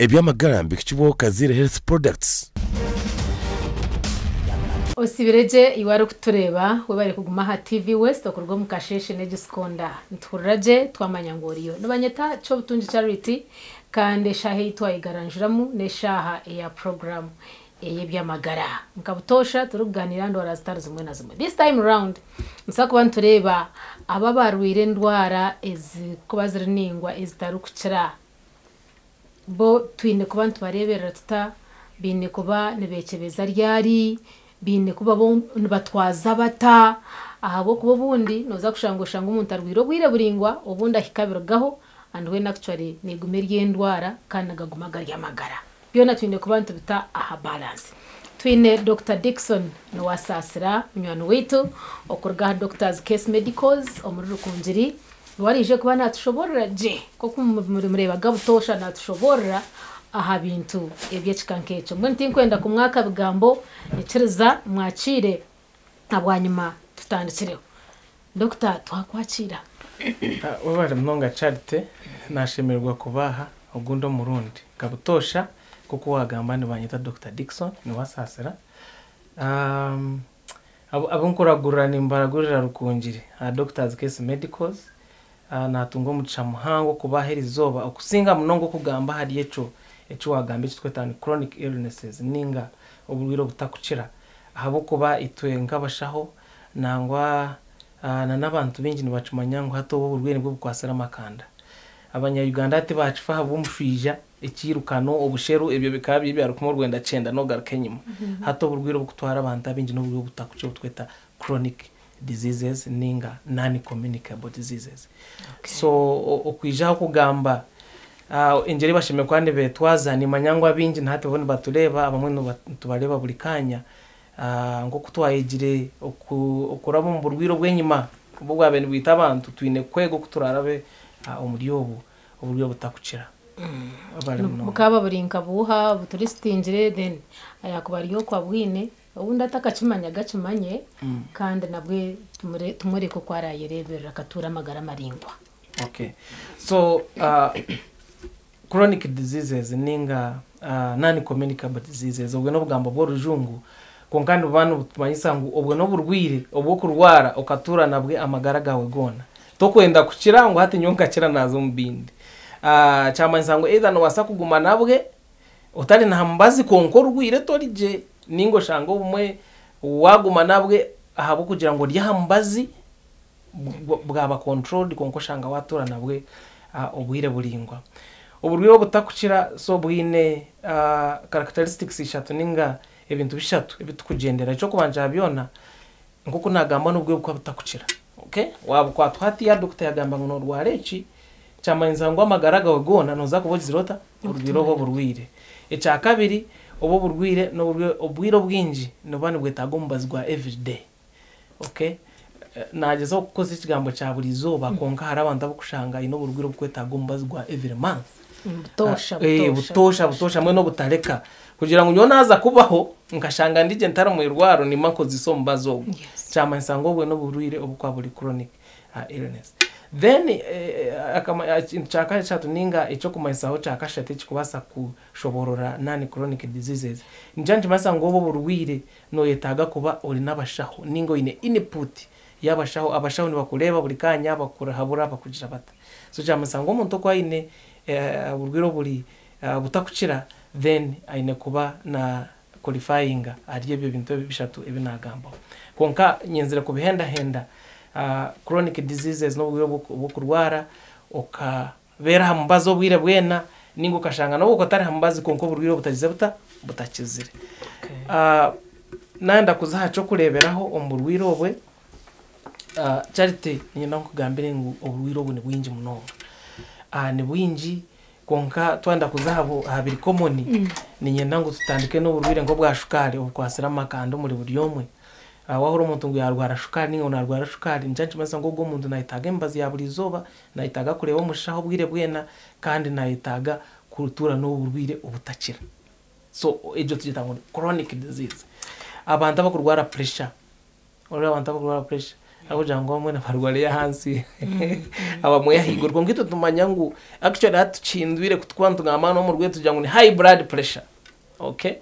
Eby'amagara nibihikibwaho Kaziire Health Products. Osibire gye iwe arikutureeba, webare kuguma aha TV West okuruga omu kasheeshe n'egisikonda. Nituhurira gye twamanya ngu oriyo. Nibanyeta Kyobutungi Charity kandi eshaaha ei twayegaranjuramu n'eshaaha eya puroguraamu ey'eby'amagara. Nka butoosha turikugaaniira aha ndwara zitari zimwe na zimwe. This time round nituza kuba nitureeba abo abarwaire endwara ezirikuba ziri naingwa ezitarikukira. Bo twine kuba nitubareeberera tuta? Baine kuba nibeekyebeza ryari? Baine kuba bo nibatwaza bata? Ahabw'okuba obundi nooza kushanga oshange omuntu arwaire obwire buraingwa obundi ahika abirugaho and when actually neeguma eri endwara kandi nigaguma gari amagara. Byona twine kuba nitubita aha balance. Twine Dokita Dickson Niwasaasira munywani waitu okuruga aha Doctors Case Medicals omuri Rukungiri. Niwe araije kuba naatushoboorora gye nk'oku murimureebaga butoosha naatushoboorora aha bintu eby'ekika nk'ekyo. Mbwenu tinkwenda kumwaka bigambo, nyikiriza mwakiire na bwanyima tutandikireho. Dokita twakwakiira. Webare munonga Charity, nashemererwa kuba aha ogundi omurundi. Nka butoosha nk'oku wagamba nibanyeta Dokita Dickson Niwasaasira. Abu nkuragurira nimbaragurira Rukungiri aha Doctors Case Medicals. Natunga omugisha muhango kuba aha erizooba okusinga munonga okugamba ahari ekyo eki wagamba eki turikweta ngu ni chronic illnesses ninga oburwaire obutakukira ahabw'okuba itwe nk'abashaho Nangwa na n'abantu baingi nibakimanya ngu hati obu oburwaire nibwo bukwatsire amakanda. Abanya Uganda hati baakifa ahabw'omushwija, ekiirukano, obusheru, ebyo bikaba biri ebya rukumi orwenda kyenda n'ogaruka enyima. Hati oburwaire obukutwara abantu abaingi n'oburwaire obutakukira obu tweta chronic diseases ninga non communicable diseases. So okwija aha kugamba engyeri ei bashemereire kuba nibeetwaza, nimanya ngu abaingi na hati bo nibatureeba, abamwe nitubareeba buri kaanya, Nk'oku twayegire okuraba omu burwaire obw'enyima obu obwabaire nibwita abantu, twine kwega oku turaarabe omuri obu oburwaire obutakukira. Webale munonga. Bukaba buri nka buuha obuturisitingire then yakuba ari oku abwine obundi atakakimanyaga akimanye kandi nabwe tumworeke oku arayereberera akatuura amagara maraingwa. Okay. So Chronic diseases ninga non communicable diseases obwe n'obugambo bw'orujungu kwonka nibuba nibutumanyisa ngu obwe n'oburwaire obw'okurwara okatuura nabwe amagara gaawe goona. Tokwenda kukira ngu hati nyowe nkakira naaza omu bindi. Kyamanyisa ngu either noobaasa kuguma nabwe otari na ha mubazi kwonka orwaire tori gye ninga oshange obumwe waaguma nabwe ahabw'okugira ngu ori aha mubazi bwaba controlled kwonka oshanga watuura nabwe obwire buraingwa. Oburwaire obutakukira so bwine characteristics ishatu ninga ebintu bishatu ebitukugyendera. Eky'okubanza aha byona nk'oku nagamba n'oburwaire obukuba butakukira okay wabukwatwa hatiya doctor yagamba ngu norwara eki kyamanyisa ngu amagara gawe goona noza kuba ogizire ota? Orwaire obwo oburwaire. Ekyakabiri obwo oburwaire n'oburwaire obwire obwingi nibuba nibwetaaga omubazi gwa everyday. Okay Nagyezaho kukozesa ekigambo kya buri izooba kwonka hariho abantu abukushanga aine oburwaire obukwetaaga omubazi gwa every month. Butoosha, butoosha. Butoosha, butoosha mbwenu obutareka. Kugira ngu nyowe naaza kubaho nkashanga ndi gye ntari omu irwariro nimba nkozeise omubazi ogwo. Kyamanyisa ngu obwe n'oburwaire obukuba buri chronic illness. Then ekintu kya kashatu ninga eky'okumanyisaho kya kashatu ekikubaasa kushoboorora non chronic diseases, nikyo nikimanyisa ngu obwo oburwaire Noyetaaga kuba ori n'abashaho ninga oine input y'abashaho, abashaho nibakureeba buri kaanya bakurahabura bakugira bata. So kyamanyisa ngu omuntu oku aine oburwaire oburi obutakukira then aine kuba na qualifyinga ahari ebyo bintu ebi bishatu ebi naagambaho. Kwonka nyenzire kubihendahenda, chronic diseases n'oburwaire obw'okurwara oka Beera aha mubazi obwire bwena ninga okashanga n'obu otari aha mubazi kwonka oburwaire obutagize buta? Butakizire. Nayenda kuza aha ky'okureeberaho omu burwaire obwe, Charity niinyenda nkugambire ngu oburwaire obu ni bwingi munonga. Ni bwingi kwonka twayenda kuza aha biri common, niinyenda ngu tutandike n'oburwaire nk'obwa shukaari obukwatsire amakanda omuri buri omwe. Waahurira omuntu ngu yaarwara shukaari ninga ngu naarwara shukaari, nikyo nikimanyisa ngu ogwo omuntu naayetaaga emibazi ya buri izooba, Nayetaaga kureeba omushaho obwire bwena kandi nayetaaga kutuura n'oburwaire obutakira. So egyo tugyeta ngu ni chronic disease. Abantu abakurwara pressure, oreba abantu abakurwara pressure, Ahabw'okugira ngu abamwe nibarwara ey'ahansi abamwe ey'ahaiguru. Kwonka itwe tumanya ngu actually hati tukihindwire ku turikuba nitugamba n'omurwaire tugira ngu ni high blood pressure. Okay?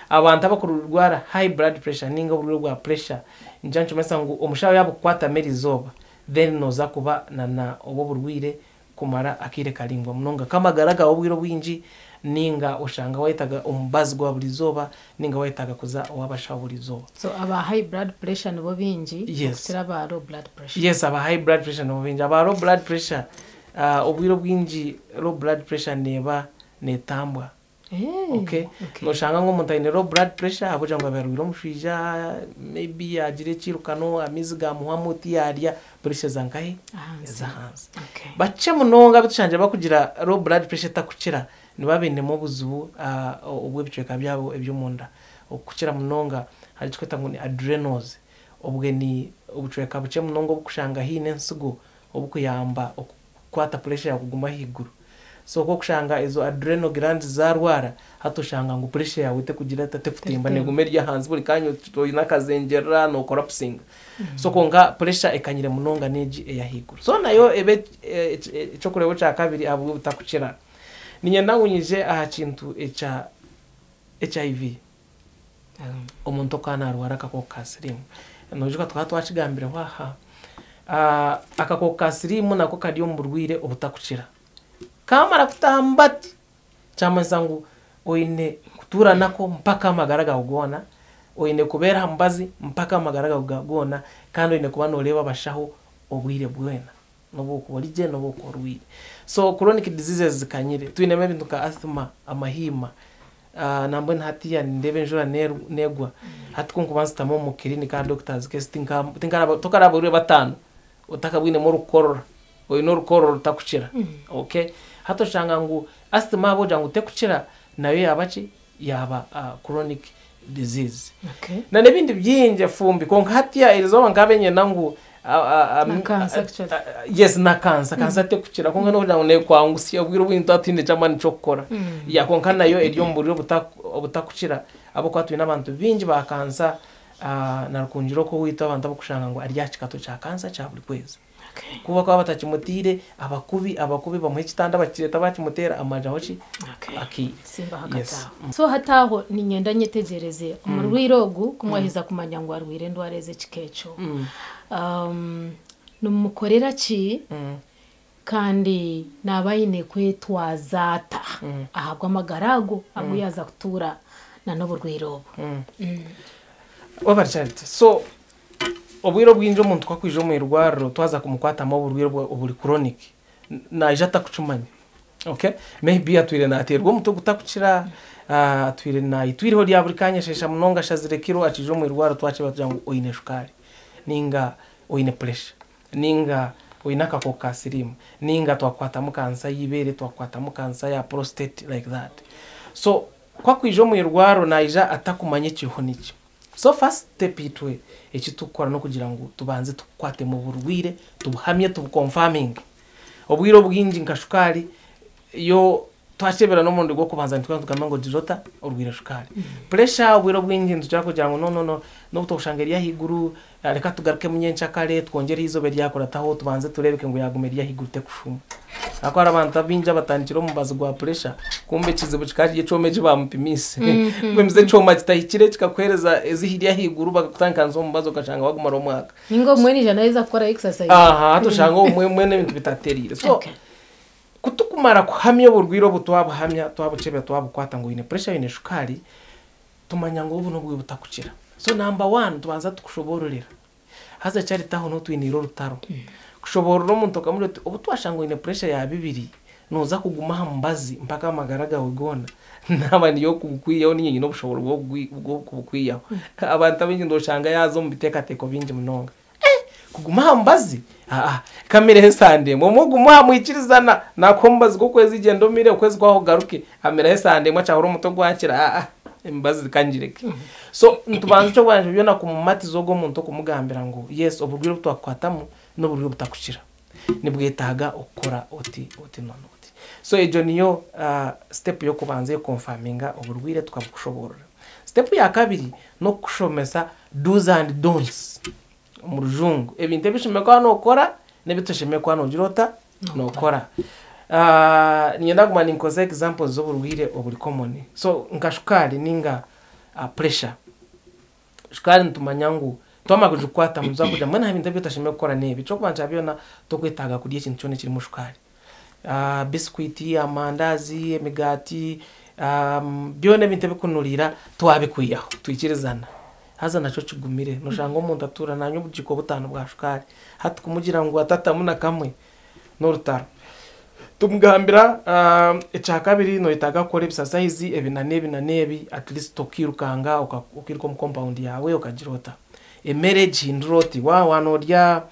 Abantu abakurwara high blood pressure ninga oburwaire bwa pressure nikyo nikimanyisa ngu omushaho yaaba akukwatamu erizooba then noza kuba na na obwo oburwaire kumara akaire karaingwa munonga k'amagara gaawe obwire obwingi ninga oshanga wayetaaga omubazi gwa buri izooba ninga wayetaaga kuza ow'abashaho buri izooba. So aba high blood pressure nibo baingi Yes. okukira aba low blood pressure? Yes, aba high blood pressure nibo baingi. Aba low blood pressure, obwire obwingi low blood pressure neeba neetambwa. Okay? Noshanga ngu omuntu aine low blood pressure ahabw'okugira ngu abaire arwaire omushwija, maybe yaagira ekiirukano, amaizi gaamuhwamu tiyaarya, pressure eza nkahi? Ahansi. Eza ahansi. Okay. Bakye munonga abu tushangire barikugira low blood pressure etarikukira nibaba bainemu obuzibu obw'ebicweka byabo eby'omunda. Okukira munonga hariho ekirikwetwa ngu ni adrenals, obwe ni obucweka bukye munonga oburikushanga haihi n'ensigo oburikuyamba okukwata pressure yaawe kuguma ahaiguru. So ku orikushanga ezo adrenal glands zaarwara, hati oshanga ngu pressure yaawe tekugira eta, tekutemba, neeguma eri ahansi buri kaanya oine akazengyerera nookorapusinga. So kwonka pressure ekanyire munonga n'egi ey'ahaiguru. So nayo ebe eky'okureeberaho kya kabiri ahabw'obutakukira. Niinyenda ngu nyije aha kintu ekya HIV. Omuntu okuba naarwara akakooko ka siriimu. Noijuka tukaba twakigambireho aha. Akakooko ka siriimu nako kari omu burwaire obutakukira. Kaamara kutamba ati, kyamanyisa ngu oine kutuura nako mpaka amagara gaawe goona, oine kubeera aha mubazi mpaka amagara gaawe goona, kandi oine kuba nooreeba abashaho obwire bwona. N'obu okuba ori gye n'obu okuba orwaire. So chronic diseases zikanyire. Twinemu ebintu nka asthma, amahiima, nambwenu hatiiya nindeeba enjura negwa, hati ku nkuba nsitami omu clinic aha doctors case tinkaraba tokaraba bataano otakabwinemu orukorora, oine orukorora orutakukira, okay. Hati oshanga ngu asthma ahabw'okugira ngu tekukira nayo yaaba ki? Yaaba chronic disease. Okay. Na n'ebindi bingi efumbi kwonka hatiiya erizooba nkaba nyenda ngu Na cancer actually. Yes, na cancer. Cancer tekukira kwonka n'okugira ngu nekwangusya obwire obwingi nituba twine eky'amaani ky'okukora. Yeah, kwonka nayo eri omu buryo obutakukira ahabw'okuba twine abantu baingi ba cancer na Rukungiri okwo owaitu abantu abarikushanga ngu ari aha kikato kya cancer kya buri kwezi. Ku bakuba batakimutiire, abakubi abakubi bamuha ekitanda bakireeta bakimuteera amaraho ki? Okay. Akiire. Simbaho Yes. akataaho. So hati aho niinyenda nyetegyereze omurwaire ogu ku mwaheza kumanya ngu arwaire endwara ez'ekika ekyo, nimumukorera ki kandi naaba aine kwetwaza ata ahabw'amagara ago agu yaaza kutuura n'oburwaire obu? Webare Charity. So obwire obwingi omuntu ku akwija omu irwariro twaza kumukwatamu oburwaire oburi chronic, naija atakukimanya. Okay? Maybe atwire naateerwa omutwe gutakukira, atwire naitwa eiriho rya buri kaanya asheesha munonga ashazire kiro akiija omu irwariro twakyeba tugira ngu oine shukaari ninga oine pressure ninga oine akakooko ka siriimu ninga twakukwatamu kansa y'eibeere, twakukwatamu kansa ya prostate like that. So ku akwija omu irwariro naija atakumanya ekiriho niki. So first step itwe eki turikukora n'okugira ngu tubanze tukukwatemu oburwaire tubuhamye tubuconfirminge. Obwire obwingi nka shukaari yo twakyebera n'omurundi gw'okubanza nituba nitugamba ngu ogize ota? Orwaire shukaari. Pressure obwire obwingi nitukira kugira ngu no no no n'obu twakushanga eri ahaiguru reka tugarukemu nyencakare twongyereho eizooba eryakurataho tubanze tureebeke ngu yaaguma eri ahaiguru tekushuma. Ahakuba hariho abantu abaingi abatandikire omubazi gwa pressure kumbe ekizibu kikaba kiri ekyoma eki baamupimise. Bapimisa ekyoma kitahikire kikakuheereza ezihiri ahaiguru bakakutandika omubazi okashanga wagumara omwaka. Ninga obumwe naija naheza kukora exercise. Aha, hati oshanga obumwe mbwenu ebintu bitatereire. So Okay. ku tukumara kuhamya oburwaire obu twabuhamya, twabukyebera, twabukwata ngu oine pressure, oine shukaari, tumanya ngu obu n'obwire butakukira. So number one tubanza tukushoboororera. Haza ekyaretaho n'obu twiniire orutaro. Kushoboorora omuntu okamugira oti obu twashanga oine pressure ya bibiri, nooza kuguma aha mubazi mpaka amagara gaawe goona. Naaba niyo okugukwihaho niinye nyine obushobooro bw'okubukwihaho. Abantu abaingi nooshanga yaaza omu biteekateeko bingi munonga. Eh! Kuguma aha mubazi? Aa, kamireho esande emwe. Omwe ogume aha mwikirizana, naakuha omubazi gw'okwezi gyenda omire, okwezi kwaho ogaruke. Amiraho esande emwe akyahurira omutwe gwakira, aa, emibazi kangireke. So nitubanza eky'obwangye byona kumumatiza ogwo omuntu okumugambira ngu yes, oburwaire obu twakukwatamu n'oburwaire obutakukira. Nibwetaaga okukora oti, oti n'oti. So egyo niyo step y'okubanza ey'okukonfaminga oburwaire tukabukushoboorora. Step ya kabiri n'okukushomesa do's and don'ts. Omu rujungu ebintu ebi oshemereire kuba nookora n'ebi otashemereire kuba noogira ota? Nookora. Niinyenda kuguma ninkozesa examples z'oburwaire oburi common. So nka shukaari ninga pressure. Shukaari nitumanya ngu twamara kugikwata nituza kugira mbwenu aha bintu ebi otashemereire kukora n'ebi. Eky'okubanza kya byona tokwetaaga kurya ekintu kyona ekirimu shukaari. Bisikwiti, amandazi, emigaati, byona ebintu ebikunuriira twabikwihaho twikirizana. Haza nakyo kigumire, noshanga omuntu atuura nanywa obugiiko butaano bwa shukaari, hati kumugira ngu atatamu na kamwe n'orutaro. Tumugambira ekyakabiri noyetaaga kukora ebisasayizi ebi na n'ebi na n'ebi at least okiirukanga okiiruka omu compound yaawe okagira ota. Emere gihindure oti, waaba norya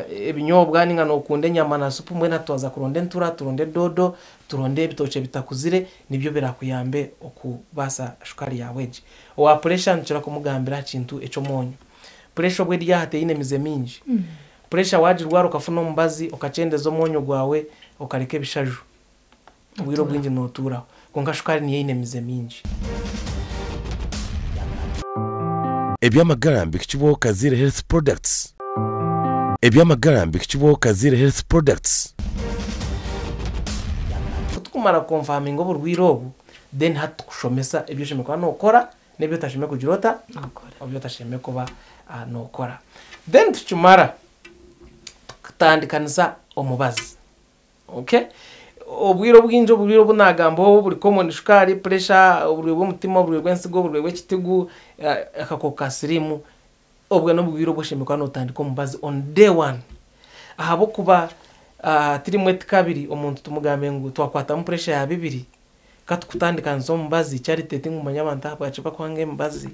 ebinyobwa ninga nokunda enyama na supu mbwenu hati twaza kuronda entura, turonde doodo, turonde ebitookye bitakuzire nibyo birakuyambe okubaasa shukaari yaawe egi. Owa puresha nitukira kumugambira aha kintu eky'omwonyo. Puresha obu eri aha teine emize mingi. Puresha waagirwara okafuna omubazi okakyendeza omwonyo gwawe okareka ebishaju, obwire obwingi nootuuraho. Kwonka shukaari niyo eine emize mingi. Eby'amagara mbihikibwaho Kaziire Health Products. Eby'amagara mbihikibwaho Kaziire Health Products. Ku tukumara kukonfaminga oburwaire obu, then hati tukushomesa ebi oshemereire kuba nookora n'ebi otashemereire kugira ota? Ebi otashemereire kuba nookora. Then tukimara, tukutandikanisa omubazi. Okay? Obwire obwingi oburwaire obu naagambaho buri common, shukaari, pressure, oburwaire bw'omutima, oburwaire bw'ensigo, oburwaire bw'ekitigu, akakooko ka siriimu, obwo n'oburwaire obu oshemereire kuba nootandika omubazi on day one. Ahabw'okuba tirimu eti kabiri omuntu tumugambe ngu twakwatamu pressure ya bibiri, Ka tukutandikanise omubazi, Charity tingumanya abantu ahabwaki bakwanga emibazi.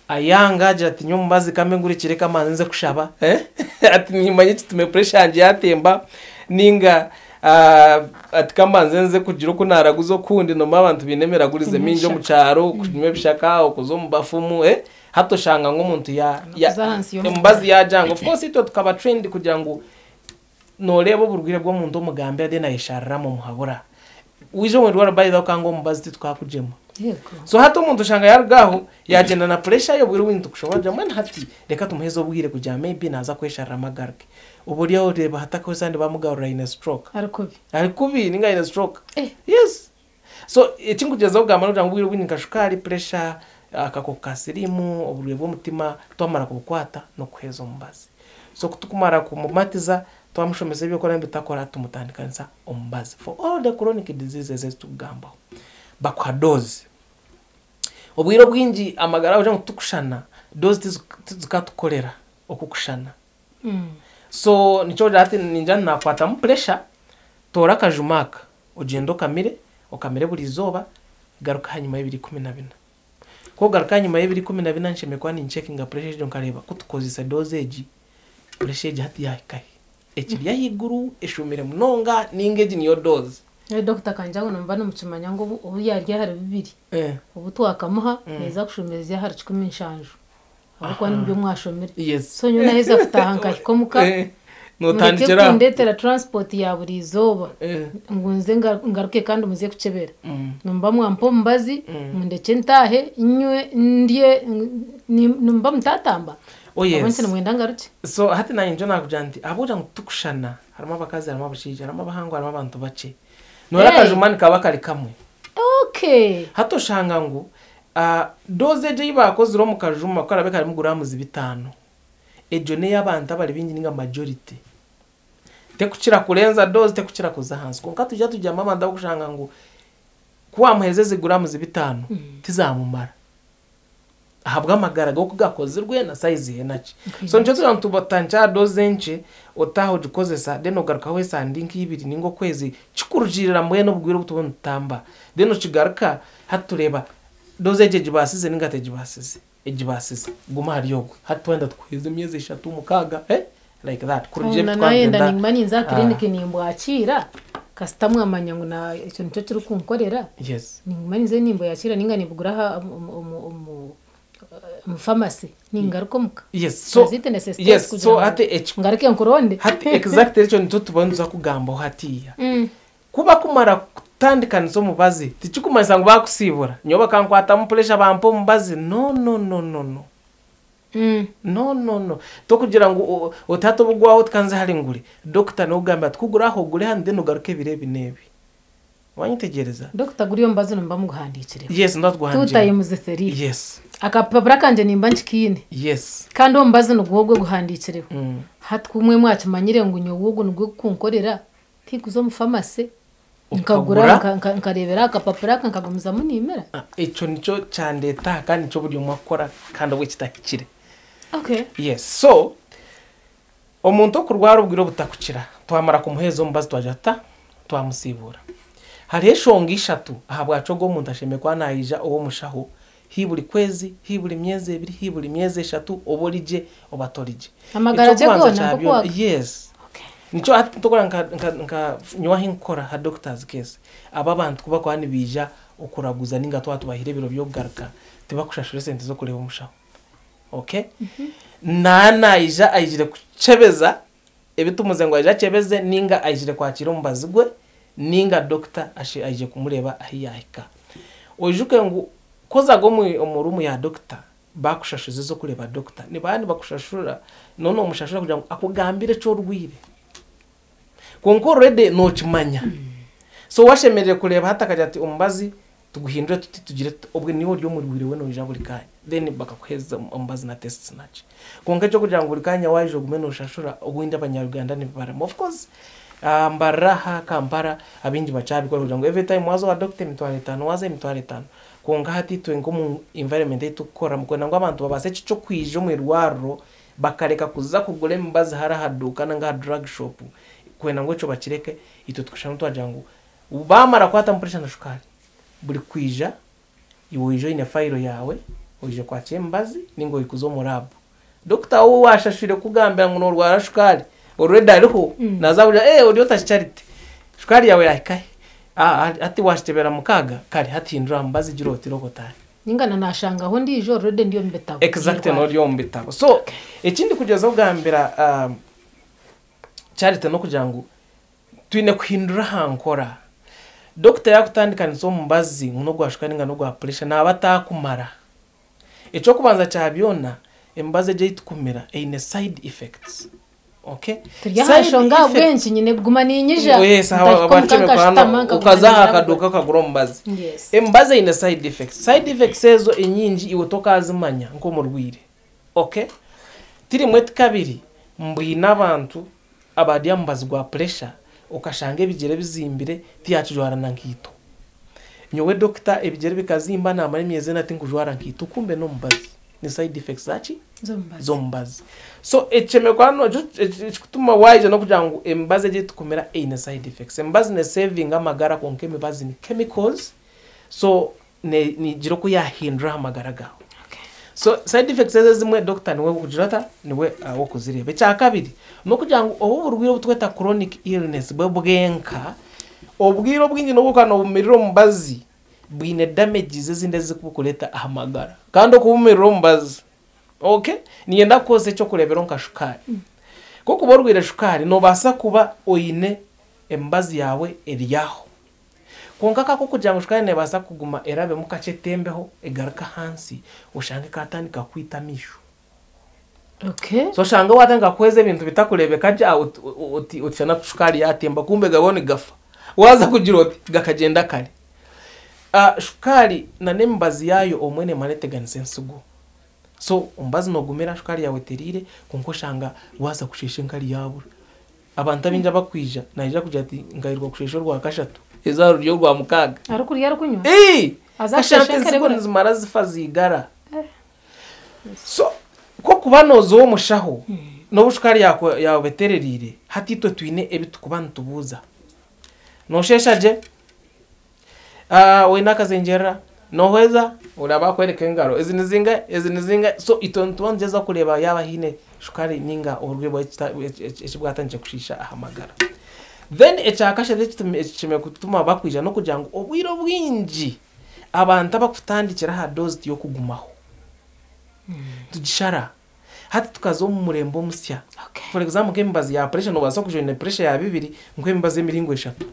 Ayanga agira ati nyowe omubazi kambe ngurekire kamanze nze kushaba ati nimanya ekitume pressure yangye yatemba ninga ati kamanze nze kugira oku naraguza okundi nomanya abantu baine emiragurize mingi omu kyaro okunywa ebishaka okuza omu bafumu hati oshanga ngu omuntu omubazi yagyanga of course itwe tukaba trained kugira ngu Noreeba oburwaire bw'omuntu omugambira then ayeshariramu omuhabura. Waija omu irwariro by the way okanga omubazi titukakugyema. So hati omuntu oshanga yaruga aho yagyenda na pressure ye obwire obundi tukushobora kugira mbwenu hati reka tumuheze obwire kugira maybe naza kweshariramu agaruke. Oba ori aho oreeba hati akahweza abandi bamugarura aine stroke. Ari kubi. Ari kubi ninga aine stroke. Yes. So eki nkugyezaho kugamba n'okugira ngu obwire obwingi nka shukaari, pressure, akakooko ka siriimu, oburwaire bw'omutima twamara kubukwata n'okuheeza omubazi. So ku tukumara kumumatiza twamushomesa eby'okukora n'ebitakora tumutandikanisa omubazi. For all the chronic diseases ezi tukugambaho bakuha dose. Obwire obwingi amagara kugira ngu titukushana, dose tizikatukorera okukushana. So nikyo oragira hati ningira ngu nakwatamu pressure, toora akajuma aka Ogyende okamire, okamire buri izooba, garuka ahanyima y'ebiro 14. Ku ogaruka ahanyima y'ebiro 14 nshemereire kuba nincekinga puresha egyo nkareeba ku tukozeise doozi egi, puresha egi hati yaahika hi? Ekiri ahaiguru, eshuumire munonga nainga egi niyo doozi? Nawe dokita akangira ngu nimuba nimukimanya ngu obu yaarya ahari bibiri, obu twakamuha neeza kushuumirizya ahari 17. Ahabw'okuba nibyo mwashomire. Yes. So nyowe naheza kutaaha nkahika omuka, mureke Notandikira aho. kundetera transport ya buri izooba Eh. ngu nze ngaruke kandi muze kukyebera. Nimuba mwampa omubazi, mundekye ntaahe, nywe, ndye, nimuba mutatamba. Oh yes. Ahabw'enki nimwenda ngarukye? So hati naanye nikyo naakugira nti ahabw'okugira ngu titukushushana, harimu abakazi harimu abashaija, harimu abahango harimu abantu bakye. Noreeba Hey! akajuma nikaba kari kamwe. Okay. Hati oshanga ngu Doozi egyo ei baakozire omu kajuma ku karaabe karimu guraamuzi bitaano, egyo n'ey'abantu abari baingi nainga majority. Tekukira kurenza doozi, tekukira kuza ahansi. Kwonka twija tugyamu abantu abarikushanga ngu ku waamuheereza ezi guraamuzi bitaano, tizaamumara ahabw'amagara ge oku gakozirwe na sayizi ye naki. So nikyo turikugira ngu tubatandikye aha doozi enkye, otaaha ogikozesa then ogarukaho esande nk'ibiri nainga okwezi, kikurugiirira mbwenu obugwire obu tuba nitutamba. Then okigaruka Hati tureeba doozi egi egibaasize ninga tegibaasize. Egibaasize. Guma ahari ogwo. Hati twayenda tukuheereze emyezi eshatu, mukaaga, eh? Like that. Kurugiirira Na ebi nayenda twagenda. ninguma ninza aha clinic nimbwakiira kasita mwamanya ngu na ekyo nikyo kirikunkorera Yes. ninguma ninza nimbwakiira ninga nimbugura aha omu omu omu pharmacy ningaruka omuka. Yes. So, Does it necessitate yes. kugira So ngu hati eki ngaruke nkuronde? hati exactly ekyo nikyo tuba nituza kugambaho hatiiya. Ku bakumara kutandikanisa omubazi, tikikumanyisa ngu baakusiibura. Nyowe bakankwatamu puresha bampa omubazi. No, no, no, no, no. No, no, no, tokugira ngu oti hati obugwaho oti kanze hare ngure. Dokita niwe okugambira ati kugura aha ogure hanu then ogaruke ebiro ebi n'ebi. Wanyetegyereza? Dokita guriya omubazi nimuba muguhandiikireho. Yes, nituba Two tuguhandiikire. times three. Yes. Akapapura kangye nimba nkikiine. Yes. Kandi omubazi nigwo ogwo guhandiikireho. Hati ku imwe mwakimanyire ngu nyowe ogu nigwo gukunkorera, tinkuza omu famasi nkagura Okagura? nkareebera aha kapapura aka nkagumizamu niimira. Ah, ekyo nikyo kyandeeta aha kandi nikyo buri omwe akukora kandi obwe kitahikire. Okay. Yes. So, omuntu okurwara obwire obutakukira, twamara kumuheeza omubazi twagira tuta? Twamusiibuura. Hariho enshonga ishatu ahabwaki ogwo omuntu ashemereire kuba naija ow'omushaho hi buri kwezi, hi buri myezi ebiri, hi buri myezi eshatu, oba ori gye oba tori gye. Amagara gye Eky'okubanza goona kya nk'oku byona, waga. yes. Okay. Nikyo hati ntokora nka, nka, nka nyowe ahi nkukora ha doctor's case, aba abantu ku bakuba nibaija okuraguza ninga twaba tubahaire ebiro by'okugaruka, tibakushashura esente z'okureeba omushaho. Okay? Na naija aijire kukyebeza ebi tumuze ngu aije akyebeze ninga aijire kwakiira omubazi gwe ninga doctor aije kumureeba ahi yaahika. Oijuke ngu ku ozaga omu room ya doctor bakushashuza ez'okureeba doctor, nibaba nibakushashura noona nomushashura kugira ngu akugambire eki orwaire. Kwonka already nokimanya. So washemereire kureeba hati akagira ati omubazi tuguhindure tuti tugire tuti obwe niiwe ori omurwaire weena oija buri kaanya then bakakuheereza omubazi na tests naki. Kwonka eky'okugira ngu buri kaanya waija ogume noshashura obundi abanya-Uganda nibibarema. Of course Mbarara aha Kampala abaingi bakyabikora kugira ngu every time waaza owa doctor emitwaro etaano waaza emitwaro etaano. Kwonka hati itwe nk'omu environment ei turikukoreramu kwenda ngu abantu babaase eky'okwija omu irwariro bakareka kuza kugura emibazi hare aha duuka ninga aha drug shop kwenda ngu ekyo bakireke, itwe tukasharamu twagira ngu baamara kukwatamu pressure na shukaari, buri kwija iwe oije oine fayiro yaawe, oije kwakira emibazi ninga ori kuza omu lab. Dokita ou waashashwire kukugambira ngu noorwara shukaari already ariho, naaza kugira ee ori ota Charity, shukaari yaawe yaahika hi? Hati waakitebera mukaaga, kare hati hindura aha mubazi gira oti roho otaahe. Ninga na nashangaho ondiijo already ndi omu bitabo. Exactly nori omu bitabo. So ekindi kugyezaho kugambira Charity n'okugira ngu twine kuhindura aha nkora. Dokita yakutandikanisa omubazi ngu n'ogwa shukaari ninga n'ogwa puresha naaba atakumara. Eky'okubanza kya byona emibazi egi ei tukumira eine side effects. Okay? Turi aha Side nshonga effect- ahabw'enki nyine kuguma niinyija Yes, ntahika omuka abakye nkashutama kwano, nkaguma ukaza aha niinyija kaduuka ukagura omubazi. Yes. Emibazi eine side effects. Side effects ezo enyingi iwe tokazimanya nk'omurwaire. Okay? Ti rimwe ti kabiri mbwine abantu abari aha mubazi gwa pressure okashanga ebigyere bizimbire tiyakijwara na nkaito. Nyowe doctor ebigyere bikazimba namara emyezi ena tinkujwara nkaito kumbe n'omubazi. Ni side effects zaki? Z'omubazi. Z'omubazi. So ekishemereire kuba no ekikutuma waija n'okugira ngu emibazi egi eitukumira eine side effects. Emibazi ne savinga amagara kwonka emibazi ni chemicals so negira oku yahindura aha magara gaawe. So side effects ezo ezimwe doctor niwe wokugira ota? Niwe wokuzireeba. Ekyakabiri n'okugira ngu obu oburwaire obu tweta chronic illness bwe bwenka, obwire obwingi n'obu orikuba nobumirira omubazi bwine damages ezindi ezirikubukureeta aha magara. Kandi okubumirira omubazi, okay? Niinyenda kukozesa eky'okureeberaho nka shukaari. Ku orikuba orwaire shukaari, noobaasa kuba oine emibazi yaawe eri aho. Kwonka ka k'okugira ngu shukaari neebaasa kuguma erabemu kakye etembeho egaruke ahansi, oshange kaatandika kukwita amaisho. Okay. So oshange waatandika kuhweza ebintu bitakureebeka gye, oti oti shana shukaari yaatemba kumbe gariho nigafa. Waaza kugira oti gakagyenda kare. Shukaari na n'emibazi yaayo obumwe neemara eteganisa ensigo. So omubazi noogumira shukaari yaawe etereire kwonka oshanga waaza kusheesha enkari yaabura. Abantu abaingi abakwija naija kugira ati nkaheerwa kusheesha orwakashatu eizooba riri orwamukaaga. Arikurya arikunywa? Ii! Aza Kashanga kusheesha ensigo enkarebura? nizimara zifa ziigara. So ku okuba nooza ow'omushaho n'obu shukaari yaawe eterereire, hati itwe twine ebi tukuba nitubuuza. Noosheesha gye? Oine akazengyerera? Noohweza? Oraba akworeka engaro, ezi ni zingahi, ezi ni zingahi? So itwe nituba nitugyezaho kureeba yaaba haine shukaari ninga oburwaire eki bwatandikire kushiisha aha magara. Then ekyakashatu ekishemereire kutuma bakwija n'okugira ngu obwire obwingi abantu abakutandikira aha doozi tiyokugumaho. Tugishara. Hati tukaza omu murembe omusya. For example nk'emibazi ya pressure noobaasa kugira oine pressure ya bibiri nkuhe emibazi y'emiringo eshatu.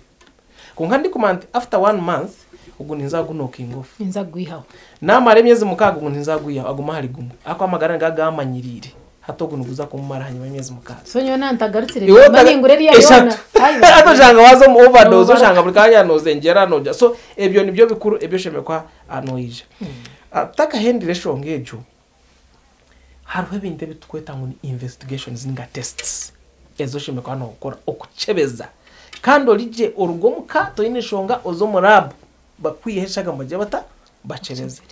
Kwonka ndikumanya nti after one month Ogu ninza kugunokinga off. Ninza kugwihaho. Namara emyezi mukaaga ogu ninza kugwihaho agume ahari gumwe ahakuba amagara nigaba gamanyiriire hati ogu niguza kumumara ahanyima y'emyezi mukaaga. So nyowe nantagarukire Iwe ninguma ningura eriya yoona. Eshatu. Hati oshanga waaza omu overdose oshanga buri kanya nozengyera nogira so ebyo nibyo bikuru ebi oshemereire kuba noija. Tutakahendire eshonga egyo hariho ebintu ebi turikweta ngu ni investigations ninga tests ezi oshemereire kuba nookora okukyebeza kandi ori gye oruge omuka toine nshonga oze omu lab bakwiheho eshagama bagire bata? Bakyebeze.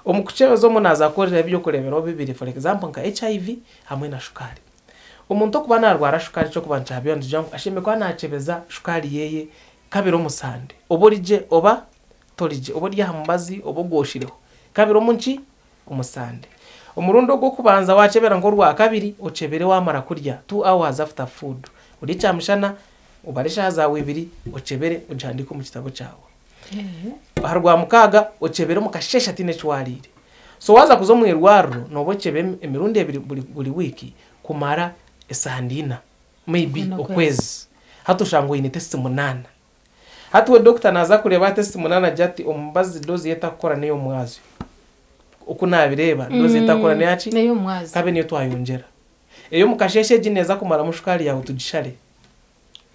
Omu kukyebeza omwo naaza kukorera eby'okureeberaho bibiri for example nka HIV hamwe na shukaari. Omuntu okuba naarwara shukaari eky'okuba nikyabeho nitugira ngu ashemereire kuba naakyebeza shukaari yeeye kabiri omu sande oba ori gye oba tori gye oba ori aha mubazi oba ogwoshireho kabiri omu nki? Omu sande. Omurundi ogw'okubanza waakyebera nk'orwakabiri okyebere waamara kurya, 2 hours after food, orye kyamushana obare eshaaha zaawe ibiri okyebere ogihandiike omu kitabo kyawe. Aha Rwamukaaga okyebere omu kasheeshe hataine eki waariire. So waaza kuza omu irwariro nooba okyeba emirundi ebiri buri wiiki kumara esande ina maybe okwezi. Hati oshanga oine tests munaana. Hati we dokita naaza kureeba aha tests munaana agire ati omubazi dose ei etakukora n'ey'omwazyo. Oku naabireeba dose ei etakukora n'eya ki? N'ey'omwazyo. Kabe niyo twayongyera. Ey'omu kasheeshe egi neeza kumaramu shukaari yaawe tugishare.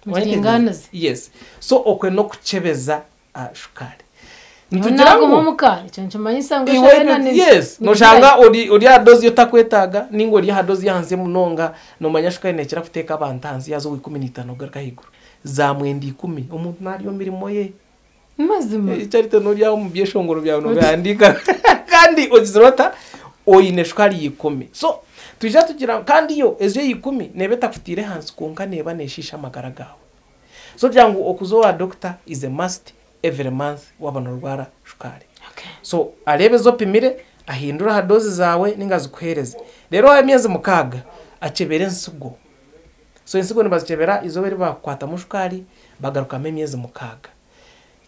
Mugiringaanize. Yes. So okwe n'okukyebeza shukaari. Nyowe Nitugira naaguma ngu omuka ekyo nikimanyisa ngu iwe eshaaha ena ni yes nigirayo. noshanga ori ori aha dose yotakwetaaga ninga ori aha dose y'ahansi munonga nomanya shukaari nekira kuteeka abantu ahansi yaza owa 15 kugaruka ahaiguru za mwenda ikumi omuntu nari omu mirimo ye. Mazima. Charity nori aho omu byeshongoro byawe nobihandiika kandi ogizire ota oine shukaari ya ikumi so twija tugira kandi yo ezo eya ikumi neeba etakutiire ahansi kwonka neeba neshiisha amagara gaawe so kugira ngu okuza owa doctor is a must every month waaba norwara shukaari. So areebe ezi opimire ahindure aha dose zaawe ninga azikuheereze. Reero aha myezi mukaaga akyebere ensigo. So ensigo nibazikyebera eizooba eri baakukwatamu shukaari bagarukamu emyezi mukaaga.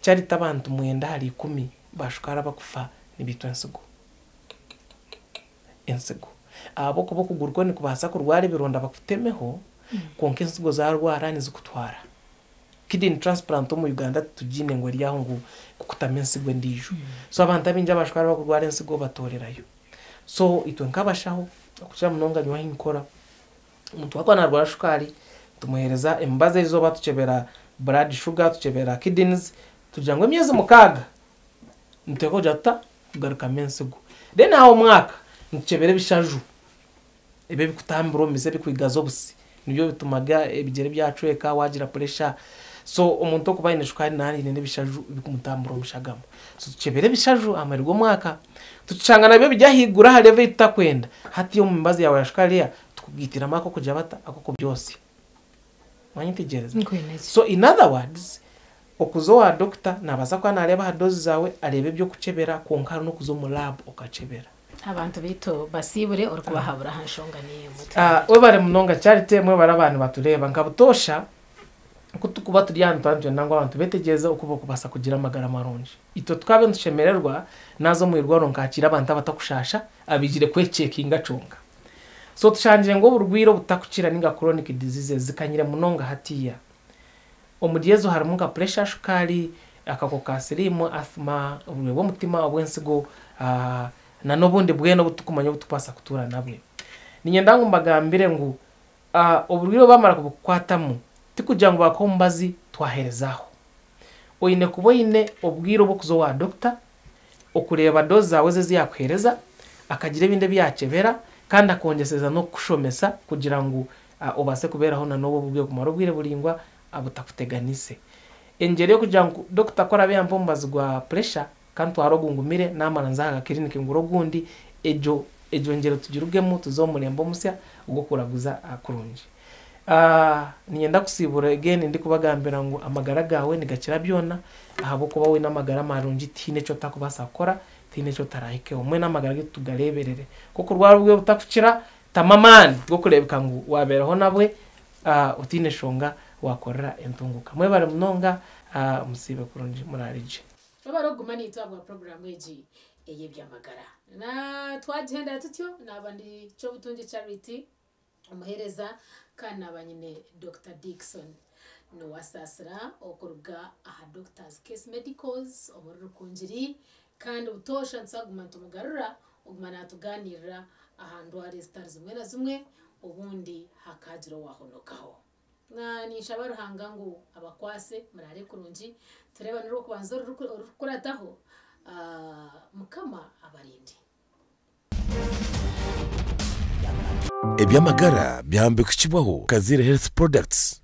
Charity abantu mwenda ahari ikumi ba shukaari abakufa nibaitwa ensigo. Ensigo. Ahabw'okuba okuguru kwo nikubaasa kurwara ebironda bakutemeho kwonka ensigo zaarwara nizikutwara. Kidney transplant omu Uganda titugiine ngu eri aho ngu kukutamu ensigo endiijo. So abantu abaingi aba shukaari abakurwara ensigo batoorerayo. So itwe nk'abashaho okukira munonga nyowe ahu nkora, omuntu waakuba naarwara shukaari tumuheereza emibazi erizooba tukyebera blood sugar, tukyebera kidneys, tugira ngu emyezi mukaaga nituteekwa kugira tuta? Kugarukamu ensigo. Then aha omwaka nitukyebera ebishaju ebi ebikutambura omu mizi ebikwigaza obusi nibyo bitumaga ebigyere byacweka waagira pressure. So omuntu okuba aine shukaari naaba aine n'ebishaju ebikumutambura omu shagama. So tukyebere ebishaju aha muheru gw'omwaka tukishanga nabyo biri ahaiguru aha level ei tutakwenda hati omu mibazi yaawe ya shukaari eriya tukugaitiramu ak'okugira bata? Ak'okubyosya. Wanyetegyereza? Nkwine So in other words okuza owa doctor naabaasa kuba naareeba aha dose zaawe areebe eby'okukyebera kwonka hariho n'okuza omu lab okakyebera. Abantu baitu basiibure orikubahabura aha nshonga niyo emwe. Webare munonga Charity, mwebare abantu batureeba. Nka butoosha ku turikuba turi aha nituba nitwenda ngu abantu betegyereze oku barikubaasa kugira amagara marungi. Itwe tukaba nitushemererwa naaza omu irwariro nkakiira abantu abatakushaasha abaijire kwekyekinga kyonka. So tushangire ngu oburwaire obutakukira ninga chronic diseases zikanyire munonga hatiiya. Omuri ezo harimu nka pressure, shukaari, akakooko ka siriimu, asthma, oburwaire bw'omutima, obw'ensigo na n'obundi bwena obu turikumanya obu turikubaasa kutuura nabwe. Niinyenda ngu mbagambire ngu oburwaire obu baamara kubukukwatamu tikugira ngu baakuha omubazi twaheereza aho. Oine kuba oine obwire obw'okuza owa doctor okureeba dose zaawe ezi yaakuheereza, akagira ebindi ebi yaakyebera kandi akongyeseza n'okukushomesa kugira ngu obaase kubeeraho na n'obu oburwaire kumara obwire buraingwa butakuteganise. Engyero y'okugira ngu dokita ku araabe yampa omubazi gwa pressure ka ntware ogu ngumire naamara nze aha ka-clinic ngure ogundi, egyo egyo ngyero tugirugemu tuze omu murembe omusya ogw'okuraguza kurungi. Niinyenda kusiibura again ndikubagambira ngu amagara gaawe nigakira byona ahabw'okuba waine amagara marungi tihaine eki otakubaasa kukora, tihaine eki otarahikeho. Mbwenu amagara gaitu tugareeberere. Ku okurwara oburwaire obutakukira, tamu amaani g'okureebeka ngu waabeeraho nabwe otaine nshonga waakorera entunguuka. Mwebare munonga musiibe kurungi muraare gye. Webare okuguma naitwe ahabwa puroguraamu egi ey'eby'amagara. Na twagihendera tutyo, naaba ndi Kyobutungi Charity, omuheereza kandi naaba nyine Dokita Dickson. Niwasaasira okuruga aha Doctors Case Medicals omuri Rukungiri kandi butoosha nituza kuguma nitumugarura oguma naatugaaniirira aha ndwara ezitari zimwe na zimwe obundi hakaagira owaahonokaho. Ninshaba Ruhanga ngu abakwase muraare kurungi tureebane orw'okubanza orurikukurataho Mukama abarinde. Eby'amagara byahambikukibwaho Kaziire Health Products.